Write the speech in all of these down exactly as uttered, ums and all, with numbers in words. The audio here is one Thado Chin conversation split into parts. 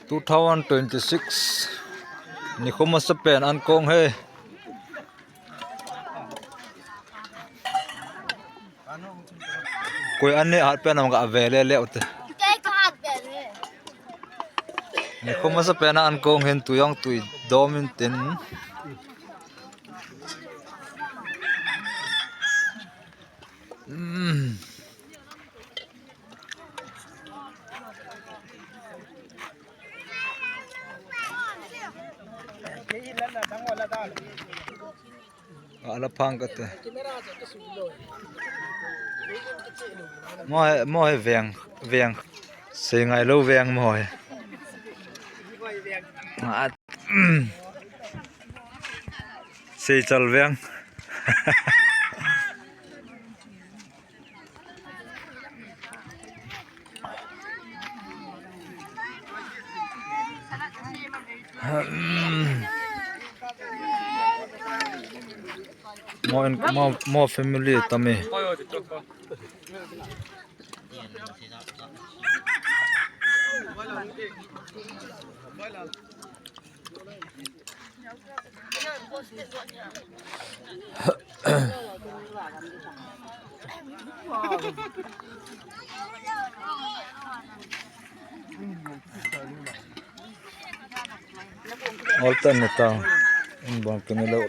Two thousand twenty-six nikho masapen ankong he. Koi an neh hat pen ham kavet lele ute. Kei kavet lele. Nikho masapen ankong hin tui jong tui dom intin. Hmm. Ala phang kate. Mo he, mo he veng, veng. Sei ngailou veng mo he. Ah, Seichal veng. Mo in, mo, mo family tami. Altan ni ta. In bang kini lo.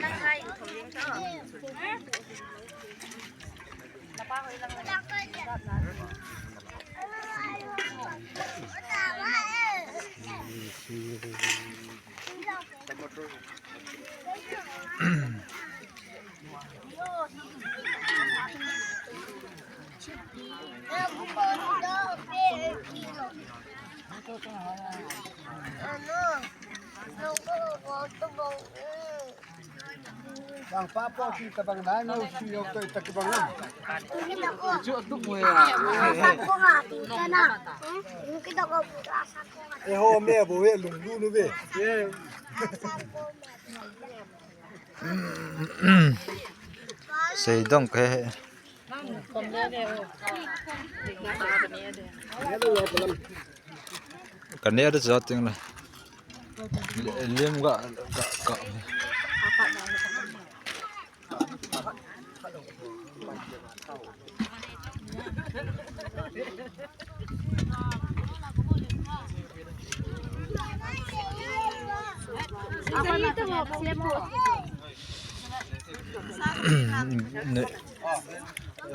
Bang pa po kita bang na no si yo to ita kibang na. Ichu tu mo ya. Eh ho me bo he lung lu nu be. Sei dong ke. Ka ne da cha ting le. Lim ga ga ga.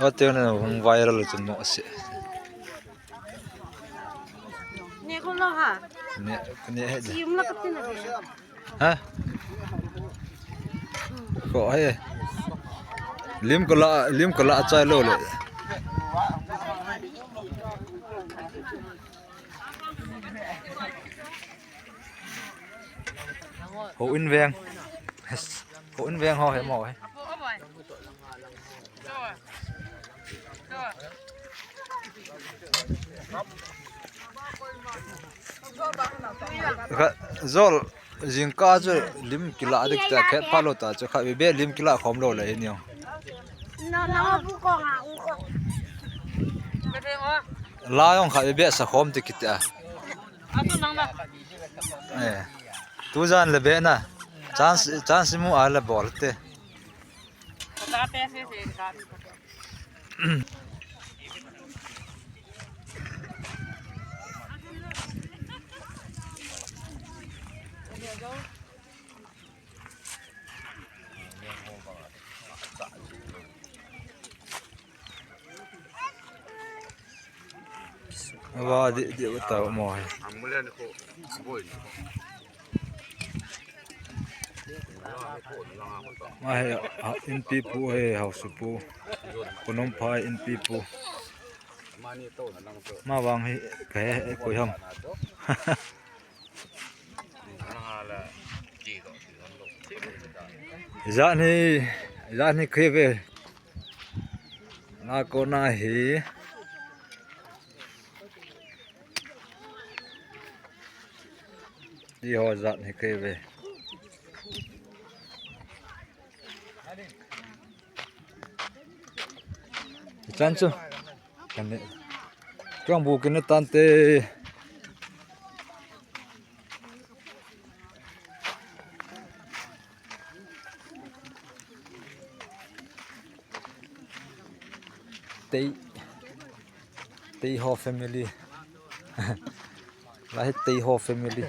Ate na hung viral chun mo se. Ne ko lo ha. Ne, ne he. Sium la katin na. Ha? Ko he. Lim ko la, lim ko la chai lo le. Houin veng. Houin veng ho he mo he. Ka zol jingkah chu lim kila dik ta khet pha lo ta chu kha be lim kila khom lo le ni. La jong kha be sa khom ti kit a. Eh. Tu jan le be na. Chance, chance mu a le bol te. Ava di di ta mo he. Ma he, a, inpi pu he, hausa pu. Konom pha inpi pu. Ma vang hi, ka he, he, koi ham. Ijat hi, ijat hi khe ve. Na ko na hi. Ti ho jat hi kei ve. Chan chu. Kan ni. Tuang bu kin tan te. Tei, Tei ho family. Lai hi Tei ho family.